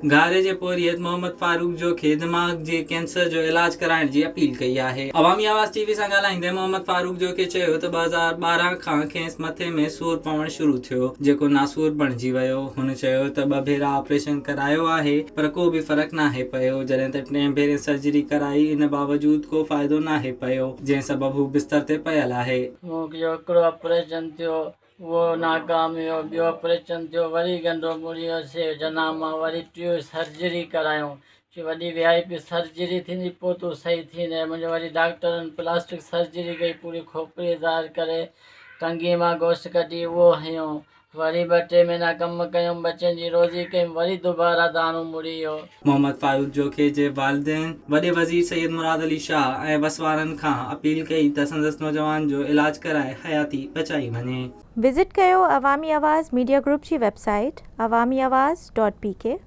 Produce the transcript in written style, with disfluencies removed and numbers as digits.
گهاري جي پورهيت محمد فاروق جوکي دماغ جي ڪينسر جو علاج ڪرائڻ جي اپيل ڪئي آهي. عوامي آواز ٽي وي سان ڳالهائيندي محمد فاروق جوکي چيو ته 2012 کان کيس مٿي ۾ سور پوڻ شروع ٿيو جيڪو ناسور بڻجي ويو. هن چيو ته ٻه ڀيرا آپريشن ڪرايو آهي پر ڪو به فرق ناهي پيو جڏهن ته ٽئين ڀيري سرجري ڪرائي ان باوجود ڪو فائدو ناهي پيو جنهن سبب هو بستر تي پيل آهي. مون جو هڪڙو آپريشن ٿيو اهو ناڪام ويو، ٻيو آپريشن ٿيو وري ڳنڍو مڙي ويو سي جناح مان وري ٽيون سرجري ڪرايائون چي وڏي وي آء پي سرجري ٿيندي پوء تون صحيح ٿيندين منهنجو وري ڊاڪٽرن پلاسٽڪ سرجري ڪئي پوري کوپڙي ظاهر ڪري ٽنگي مان گوشت ڪڍي اهو هنيو وري ٻه ٽي مهينا ڪم ڪيم ٻچن جي روزي ڪيم وري دوباره داڻو مڙي ويو. محمد فاروق جوکي جي والدين وڏي وزير سيد مراد علي شاهه ۽ وس وارن کان اپيل ڪئي ته سندس نوجوان جو علاج ڪرائي حياتي بچائي وڃي. وزٽ ڪيو عوامي آواز ميڊيا گروپ جي website Awami Awaz dot P K.